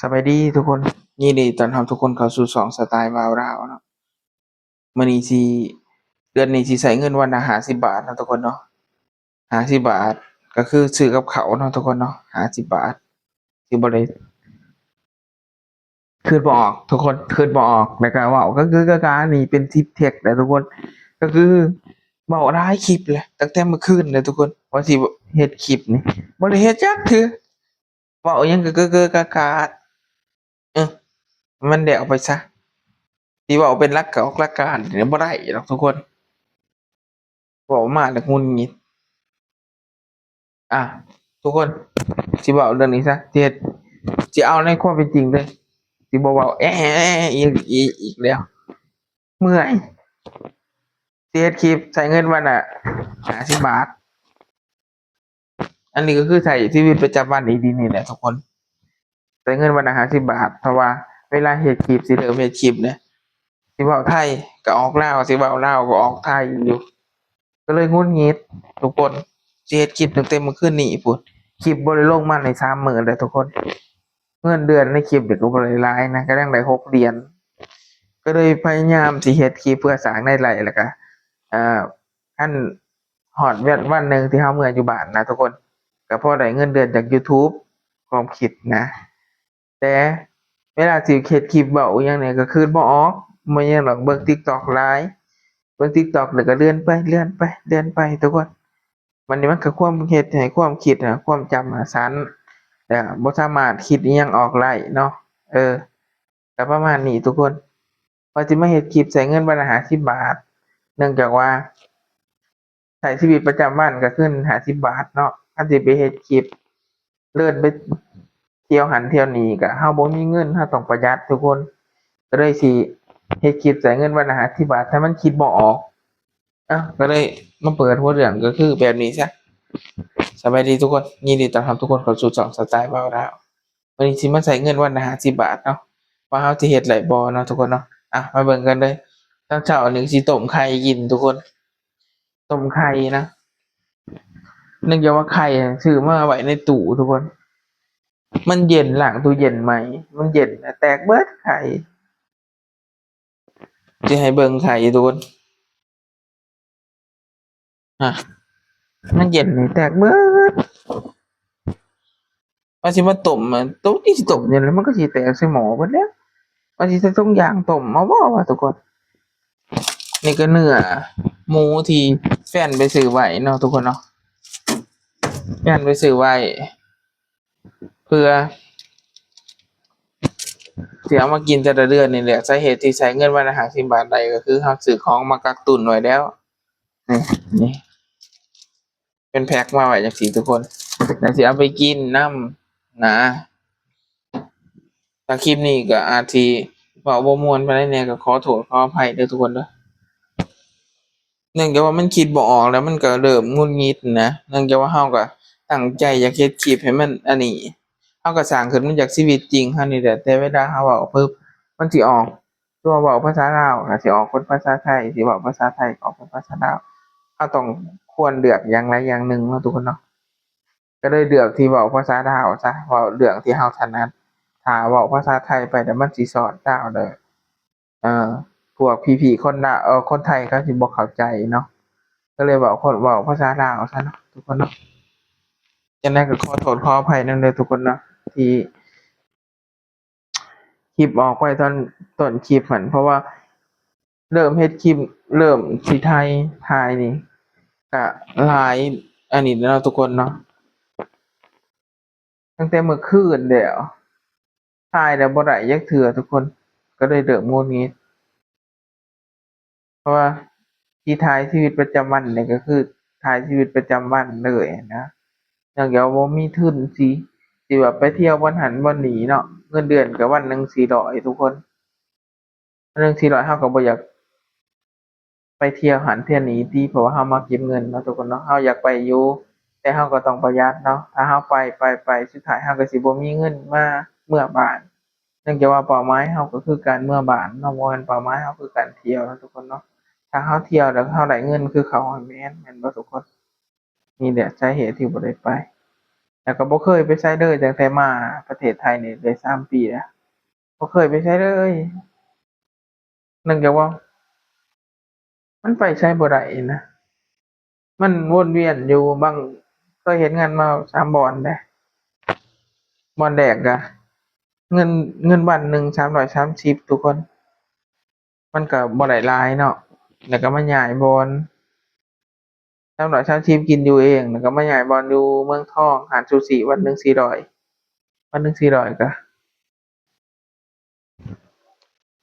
ສະບາຍດີທຸກຄົນ, ຍິນດີຕ້ອນຮັບທຸກຄົນເຂົ້າສູ່ຊ່ອງສະໄຕລ໌ບ່າວລາວເນາະ. ມື້ນີ້ຊິ ເດືອນນີ້ຊິໃຊ້ເງິນວັນລະຫ້າສິບບາດເນາະທຸກຄົນເນາະ. ຫ້າສິບບາດ ກໍຄືຊື້ກັບເຂົ້າເນາະທຸກຄົນເນາະ, ຫ້າສິບບາດ ຊິບໍ່ໄດ້ ຄິດບໍ່ອອກທຸກຄົນ, ຄິດບໍ່ອອກ ແລ້ວກໍເວົ້າກະກືກະກາ. ນີ້ເປັນສິບເທັກແລ້ວທຸກຄົນ, ກໍຄືເວົ້າຫຼາຍຄລິບແລ້ວ ຕັ້ງແຕ່ມື້ຄືນແລ້ວທຸກຄົນ ວ່າຊິເຮັດຄລິບນີ້ ບໍ່ໄດ້ເຮັດຈັກເທື່ອ. ເວົ້າຫຍັງກະເກີກະກາ. ເອີ ມັນແລ້ວໄປຊະ. ຊິເວົ້າເປັນຫຼັກການ ຫຼັກການນີ້ບໍ່ໄດ້ດອກທຸກຄົນ, ເວົ້າມາແລ້ວຫງຸດຫງິດ. ອ່ະ ທຸກຄົນ ຊິເວົ້າເລື່ອງນີ້ຊະ, ຊິເຮັດ ຊິເອົາໃນຄວາມເປັນຈິງເລີຍ, ຊິບໍ່ເວົ້າແອະ ອີກ ອີກ ອີກແລ້ວ. ເມື່ອຍ ຊິເຮັດຄລິບໃຊ້ເງິນວັນລະຫ້າສິບບາດ. ອັນນີ້ກໍຄືໃຊ້ຊີວິດປະຈຳວັນອີ່ຫຼີນີ້ແຫຼະທຸກຄົນ, ໃຊ້ເງິນວັນລະຫ້າສິບບາດ. ເພາະວ່າເວລາເຮັດຄລິບ ຊິເລີ່ມເຮັດຄລິບເນຍ ຊິເວົ້າໄທກໍອອກລາວ, ຊິເວົ້າລາວກໍອອກໄທຢູ່, ກໍເລີຍຫງຸດຫງິດທຸກຄົນ. ຊິເຮັດຄລິບຕັ້ງແຕ່ມື້ຄືນນີ້ພຸ້ນ, ຄລິບບໍ່ໄດ້ລົງມາໄດ້ສາມມື້ແລ້ວທຸກຄົນ. ເງິນເດືອນໃນຄລິບນີ້ກໍບໍ່ໄດ້ຫຼາຍນະ, ກໍຍັງໄດ້ຫົກຫຼຽນ. ກໍເລີຍພະຍາຍາມຊິເຮັດຄລິບເພື່ອສ້າງລາຍໄດ້ ແລ້ວກໍ ເອີ ຄັນຮອດວັນໜຶ່ງທີ່ເຮົາເມືອຢູ່ບ້ານນະທຸກຄົນ, ກໍພໍໄດ້ເງິນເດືອນຈາກ YouTube ຄວາມຄິດນະ. ແຕ່ເວລາຊິເຮັດຄລິບເວົ້າອີ່ຫຍັງນີ້ກໍຄິດບໍ່ອອກ, ບໍ່ຫຍັງດອກ ເບິ່ງ TikTok ຫຼາຍ, ເບິ່ງ TikTok ແລ້ວກໍເລື່ອນໄປ ເລື່ອນໄປ ເລື່ອນໄປທຸກຄົນ. ບັດນີ້ມັນກໍຄວາມ ເຮັດໃຫ້ຄວາມຄິດ ຄວາມຈຳສັ້ນ ແລ້ວບໍ່ສາມາດຄິດອີ່ຫຍັງອອກໄດ້ເນາະ. ເອີ ກໍປະມານນີ້ທຸກຄົນ. ວ່າຊິມາເຮັດຄລິບໃຊ້ເງິນວັນລະຫ້າສິບບາດ ເນື່ອງຈາກວ່າໃຊ້ຊີວິດປະຈຳວັນກໍຄືຫ້າສິບບາດເນາະ. ຄັນຊິໄປເຮັດຄລິບເດີນໄປທ່ຽວຫັ້ນທ່ຽວນີ້ ກໍເຮົາບໍ່ມີເງິນ, ເຮົາຕ້ອງປະຢັດທຸກຄົນ. ກໍເລີຍຊິເຮັດຄລິບໃຊ້ເງິນວັນລະຫ້າສິບບາດ ແຕ່ມັນຄິດບໍ່ອອກ. ເອົ້າ ກໍເລີຍມາເປີດຫົວເລື່ອງ ກໍຄືແບບນີ້ຊະ. ສະບາຍດີທຸກຄົນ, ຍິນດີຕ້ອນຮັບທຸກຄົນເຂົ້າສູ່ຊ່ອງສະໄຕລ໌ບ່າວລາວ. ມື້ນີ້ຊິມາໃຊ້ເງິນວັນລະຫ້າສິບບາດເນາະ, ວ່າເຮົາຊິເຮັດໄດ້ບໍ່ເນາະທຸກຄົນເນາະ. ອ່ະ ມາເບິ່ງກັນເລີຍ. ຕອນເຊົ້ານີ້ຊິຕົ້ມໄຂ່ກິນທຸກຄົນ, ຕົ້ມໄຂ່ນະ. ເນື່ອງຈາກວ່າໄຂ່ຊື້ມາໄວ້ໃນຕູ້ທຸກຄົນ, ມັນເຢັນ, ລ້າງຕູ້ເຢັນໃໝ່ ມັນເຢັນ ແຕກເບິດໄຂ່. ຊິໃຫ້ເບິ່ງໄຂ່ທຸກຄົນ. ຮະ ມັນເຢັນນີ້ແຕກເບິດ. ວ່າຊິມາຕົ້ມ ຕົ້ມ ນີ້ຊິຕົ້ມຢູ່ແລ້ວ ມັນກໍຊິແຕກໃສ່ໝໍ້ເບິດແລ້ວ. ວ່າຊິໃສ່ຖົງຢາງຕົ້ມເອົາບໍ່ວະທຸກຄົນ. ນີ້ກໍເນື້ອໝູທີ່ແຟນໄປຊື້ໄວ້ເນາະທຸກຄົນເນາະ, ແຟນໄປຊື້ໄວ້ ເພື່ອຊິເອົາມາກິນແຕ່ລະເດືອນນີ້ແຫຼະ. ສາເຫດທີ່ໃຊ້ເງິນວັນລະຫ້າສິບບາດໄດ້ ກໍຄືເຮົາຊື້ຂອງມາກັກຕຸນໄວ້ແລ້ວ. ນີ້ ນີ້ ເປັນແພັກມາໄວ້ຈັ່ງຊີ້ທຸກຄົນ, ແລ້ວຊິເອົາໄປກິນນຳນະ. ຖ້າຄລິບນີ້ກໍອາດຊິເວົ້າບໍ່ມ່ວນປານໃດແດ່ ກໍຂໍໂທດຂໍອະໄພເດີທຸກຄົນເດີ. ເນື່ອງຈາກວ່າມັນຄິດບໍ່ອອກແລ້ວ ມັນກໍເລີ່ມຫງຸດຫງິດນະ. ເນື່ອງຈາກວ່າເຮົາກໍຕັ້ງໃຈຢາກເຮັດຄລິບໃຫ້ມັນອັນນີ້, ເຮົາກໍສ້າງຂຶ້ນມາຈາກຊີວິດຈິງເຮົານີ້ແຫຼະ, ແຕ່ເວລາເຮົາເວົ້າປຶບ ມັນຊິອອກ, ຕົວເວົ້າພາສາລາວກໍຊິອອກເປັນພາສາໄທ, ຊິເວົ້າພາສາໄທກໍອອກເປັນພາສາລາວ. ເຮົາຕ້ອງຄວນເລືອກຢ່າງໃດຢ່າງໜຶ່ງເນາະທຸກຄົນເນາະ. ກໍເລີຍເລືອກທີ່ເວົ້າພາສາລາວຊະ, ເວົ້າເລື່ອງທີ່ເຮົາຖະໜັດ. ຖ້າເວົ້າພາສາໄທໄປແລ້ວ ມັນຊິຊອດລາວເດີ. ເອີ ພວກພີ່ໆຄົນລາວ ເອີ ຄົນໄທເຂົາຊິບໍ່ເຂົ້າໃຈເນາະ, ກໍເລີຍເວົ້າ ເວົ້າພາສາລາວຊະເນາະທຸກຄົນເນາະ. ຈັ່ງໃດກໍຂໍໂທດຂໍອະໄພນຳເດີທຸກຄົນເນາະ ທີ່ຄລິບອອກໄປຕອນຕົ້ນຄລິບຫັ້ນ, ເພາະວ່າເລີ່ມເຮັດຄລິບ ເລີ່ມຊິຖ່າຍ ຖ່າຍນີ້ກະຫຼາຍອັນນີ້ແລ້ວເນາະທຸກຄົນເນາະ. ຕັ້ງແຕ່ມື້ຄືນແລ້ວ, ຖ່າຍແລ້ວບໍ່ໄດ້ຈັກເທື່ອທຸກຄົນ, ກໍເລີຍເລີ່ມຫງຸດຫງິດ. ເພາະວ່າທີ່ຖ່າຍຊີວິດປະຈຳວັນນີ້ກໍຄືຖ່າຍຊີວິດປະຈຳວັນເລີຍນະ, ເນື່ອງຈາກວ່າບໍ່ມີທຶນຊິ ຊິວ່າໄປທ່ຽວບ່ອນຫັ້ນບ່ອນນີ້ເນາະ, ເງິນເດືອນກໍວັນໜຶ່ງສີ່ຮ້ອຍທຸກຄົນ. ເລື່ອງທີ່ວ່າເຮົາກໍບໍ່ຢາກໄປທ່ຽວຫັ້ນທ່ຽວນີ້ຕິ ເພາະວ່າເຮົາມັກເກັບເງິນເນາະທຸກຄົນເນາະ. ເຮົາຢາກໄປຢູ່ ແຕ່ເຮົາກໍຕ້ອງປະຢັດເນາະ. ຖ້າເຮົາໄປ ໄປ ໄປ ສຸດທ້າຍເຮົາກໍຊິບໍ່ມີເງິນມາເມືອບ້ານ. ເນື່ອງຈາກວ່າເປົ້າໝາຍເຮົາກໍຄືການເມືອບ້ານເນາະ, ບໍ່ແມ່ນເປົ້າໝາຍເຮົາຄືການທ່ຽວເນາະທຸກຄົນເນາະ. ຖ້າເຮົາທ່ຽວແລ້ວເຮົາໄດ້ເງິນຄືເຂົາຫັ້ນແມ່ນ ແມ່ນບໍ່ທຸກຄົນ? ນີ້ແຫຼະສາເຫດທີ່ບໍ່ໄດ້ໄປ. ແລ້ວກໍບໍ່ເຄີຍໄປໃສເລີຍ ຕັ້ງແຕ່ມາປະເທດໄທນີ້ໄດ້ສາມປີແລ້ວ ບໍ່ເຄີຍໄປໃສເລີຍ. ເນື່ອງຈາກວ່າມັນໄປໃສບໍ່ໄດ້ນະ ມັນວົນວຽນຢູ່ ບາງ ເຄີຍເຮັດງານມາສາມບ່ອນເດ້. ບ່ອນແລກກະເງິນ ເງິນວັນໜຶ່ງສາມຮ້ອຍສາມສິບ ທຸກຄົນ ມັນກະບໍ່ໄດ້ຫຼາຍເນາະ ແລ້ວກະມາຍ້າຍບ່ອນ ສາມຮ້ອຍສາມສິບ ກິນຢູ່ເອງ ແລ້ວກະມາຍ້າຍບ່ອນຢູ່ເມືອງທອງ ຮ້ານຊູຊິ ວັນໜຶ່ງສີ່ຮ້ອຍ ວັນໜຶ່ງສີ່ຮ້ອຍ ກະ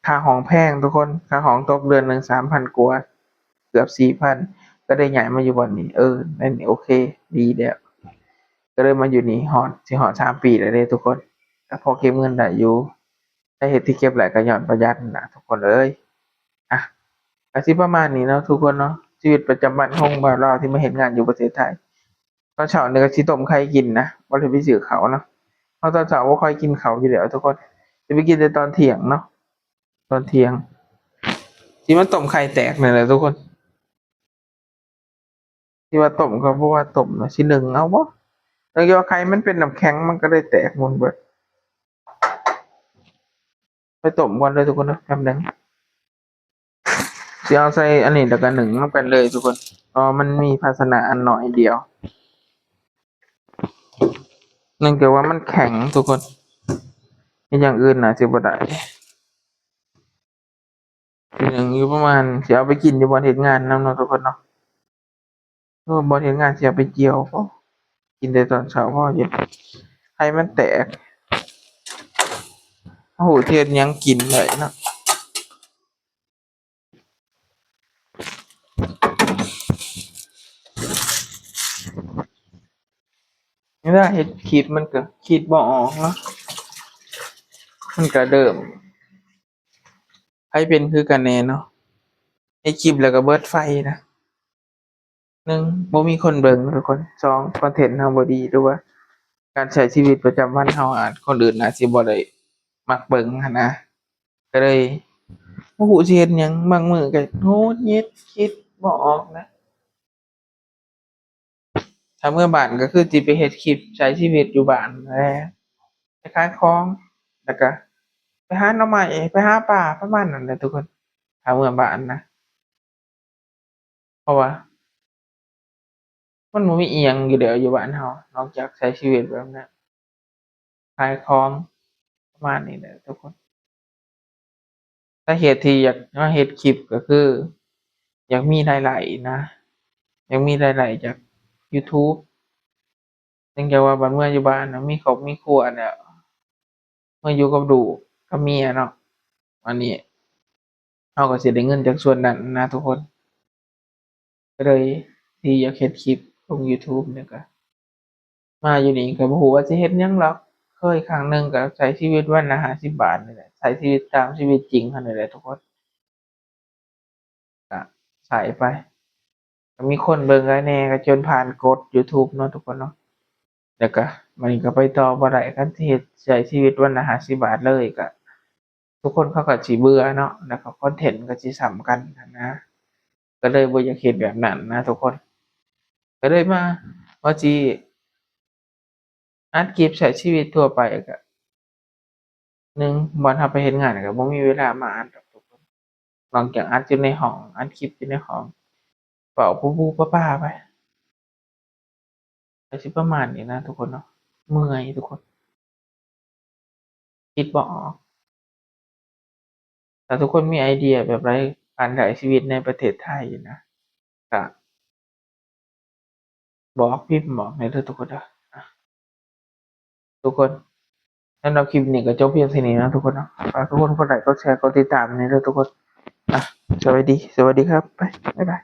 ຄ່າຫ້ອງແພງທຸກຄົນ ຄ່າຫ້ອງຕົກເດືອນໜຶ່ງສາມພັນກວ່າ ເກືອບສີ່ພັນ ກໍໄດ້ຍ້າຍມາຢູ່ບ່ອນນີ້ ເອີ ອັນນີ້ໂອເຄ ດີແລ້ວ ກໍເລີຍມາຢູ່ນີ້ຮອດ ຊິຮອດສາມປີແລ້ວເດ້ທຸກຄົນ ກໍພໍເກັບເງິນໄດ້ຢູ່ ສາເຫດທີ່ເກັບໄດ້ກໍຍ້ອນປະຢັດນັ້ນລະທຸກຄົນເອີຍ. ອ່ະ ກໍຊິປະມານນີ້ເນາະທຸກຄົນເນາະ ຊີວິດປະຈຳວັນຂອງບ່າວລາວທີ່ມາເຮັດງານຢູ່ປະເທດໄທ. ຕອນເຊົ້ານີ້ກໍຊິຕົ້ມໄຂ່ກິນນະ ບໍ່ໄດ້ໄປຊື້ເຂົ້າເນາະ ເພາະຕອນເຊົ້າບໍ່ຄ່ອຍກິນເຂົ້າຢູ່ແລ້ວທຸກຄົນ ຊິໄປກິນແຕ່ຕອນທ່ຽງເນາະ ຕອນທ່ຽງ ຊິມາຕົ້ມໄຂ່ແຕກນີ້ແຫຼະທຸກຄົນ. ຊິວ່າຕົ້ມກໍບໍ່ວ່າຕົ້ມນະ ຊິໜຶ້ງເອົາບໍ່ ເນື່ອງຈາກວ່າໄຂ່ມັນເປັນນ້ຳແຂງ ມັນກໍເລີຍແຕກໝົດເບິດ. ໄປຕົ້ມກ່ອນເດີທຸກຄົນເດີ ແປັບໜຶ່ງ ຊິເອົາໃສ່ອັນນີ້ ແລ້ວກໍໜຶ້ງນຳກັນເລີຍທຸກຄົນ ເພາະວ່າມັນມີພາຊະນະອັນໜ້ອຍດຽວ ເນື່ອງຈາກວ່າມັນແຂງທຸກຄົນ ເຮັດຢ່າງອື່ນໜ້າຊິບໍ່ໄດ້. ໜຶ້ງຢູ່ປະມານ ຊິເອົາໄປກິນຢູ່ບ່ອນເຮັດງານນຳເນາະທຸກຄົນເນາະ ເພາະວ່າບ່ອນເຮັດງານຊິເອົາໄປກ່ຽວ ໂອ້ ກິນແຕ່ຕອນເຊົ້າພໍຢູ່ ໄຂ່ມັນແຕກ ບໍ່ຮູ້ຊິເຮັດຫຍັງກິນໄດ້ເນາະ. ເວລາເຮັດຄລິບມັນກໍຄິດບໍ່ອອກເນາະ ມັນກໍເລີ່ມ ໃຜເປັນຄືກັນແດ່ເນາະ ເຮັດຄລິບແລ້ວກໍເບິດໄຟນະ. ໜຶ່ງ ບໍ່ມີຄົນເບິ່ງທຸກຄົນ ສອງ ຄອນເທັນເຮົາບໍ່ດີ ຫຼືວ່າການໃຊ້ຊີວິດປະຈຳວັນເຮົາອາດ ຄົນອື່ນອາດຊິບໍ່ໄດ້ມັກເບິ່ງຫັ້ນນະ ກໍເລີຍບໍ່ຮູ້ຊິເຮັດຫຍັງ ບາງມື້ກໍຫງຸດຫງິດ ຄິດບໍ່ອອກນະ. ຖ້າເມືອບ້ານກໍຄືຊິໄປເຮັດຄລິບໃຊ້ຊີວິດຢູ່ບ້ານຫັ້ນແຫຼະ ໄປຂາຍຂອງ ແລ້ວກໍໄປຫາໜໍ່ໄມ້ ໄປຫາປາ ປະມານນັ້ນແຫຼະທຸກຄົນ ຖ້າເມືອບ້ານນະ. ເພາະວ່າມັນບໍ່ມີອີ່ຫຍັງຢູ່ແລ້ວຢູ່ບ້ານເຮົາ ນອກຈາກໃຊ້ຊີວິດແບບນັ້ນ ຂາຍຂອງ ປະມານນີ້ແຫຼະທຸກຄົນ. ສາເຫດທີ່ຢາກມາເຮັດຄລິບກໍຄື ຢາກມີລາຍໄດ້ນະ ຢາກມີລາຍໄດ້ຈາກ YouTube ເນື່ອງຈາກວ່າບັດເມືອຢູ່ບ້ານນະ ມີຄອບມີຄົວແລ້ວ ມາຢູ່ກັບລູກກັບເມຍເນາະ ອັນນີ້ເຮົາກໍຊິໄດ້ເງິນຈາກສ່ວນນັ້ນນະທຸກຄົນ ກໍເລີຍທີ່ຢາກເຮັດຄລິບລົງ YouTube ນີ້ກໍ ມາຢູ່ນີ້ກໍບໍ່ຮູ້ວ່າຊິເຮັດຫຍັງດອກ ເຄີຍຄັ້ງໜຶ່ງກໍໃຊ້ຊີວິດວັນລະຫ້າສິບບາດນີ້ແຫຼະ ໃຊ້ຊີວິດຕາມຊີວິດຈິງຫັ້ນນີ້ແຫຼະທຸກຄົນ. ກະໃຊ້ໄປ ກະມີຄົນເບິ່ງຫຼາຍແດ່ ກະຈົນຜ່ານກົດ YouTube ເນາະທຸກຄົນເນາະ ແລ້ວກະບາດນີ້ກະໄປຕໍ່ບໍ່ໄດ້ ຄັນຊິເຮັດໃຊ້ຊີວິດວັນລະຫ້າສິບບາດເລີຍ ກະທຸກຄົນເຂົາກະຊິເບື່ອເນາະ ແລ້ວກະຄອນເທັນກະຊິຊ້ຳກັນຫັ້ນນະ ກະເລີຍບໍ່ຢາກເຮັດແບບນັ້ນນະທຸກຄົນ ກະເລີຍມາວ່າຊິ ອັດຄລິບໃຊ້ຊີວິດທົ່ວໄປກະ ໜຶ່ງ ບ່ອນເຮົາໄປເຮັດງານກະບໍ່ມີເວລາມາອັດດອກທຸກຄົນ ນອກຈາກອັດຢູ່ໃນຫ້ອງ ອັດຄລິບຢູ່ໃນຫ້ອງ ເວົ້າປູໆປາໆໄປ ກະຊິປະມານນີ້ນະທຸກຄົນເນາະ ເມື່ອຍທຸກຄົນ ຄິດບໍ່ອອກ. ຖ້າທຸກຄົນມີໄອເດຍແບບໃດ ການໃຊ້ຊີວິດໃນປະເທດໄທນະ ກະບອກ ພິມບອກແດ່ເດີທຸກຄົນເດີ ອະ ທຸກຄົນ ສຳລັບຄລິບນີ້ກໍຈົບພຽງເທົ່ານີ້ນະທຸກຄົນເນາະ ຝາກທຸກຄົນກົດໄລກ໌ ກົດແຊ ກົດຕິດຕາມແດ່ເດີທຸກຄົນ ອະ ສະບາຍດີ ສະຫວັດດີຄັບ ໄປ ບາຍບາຍ.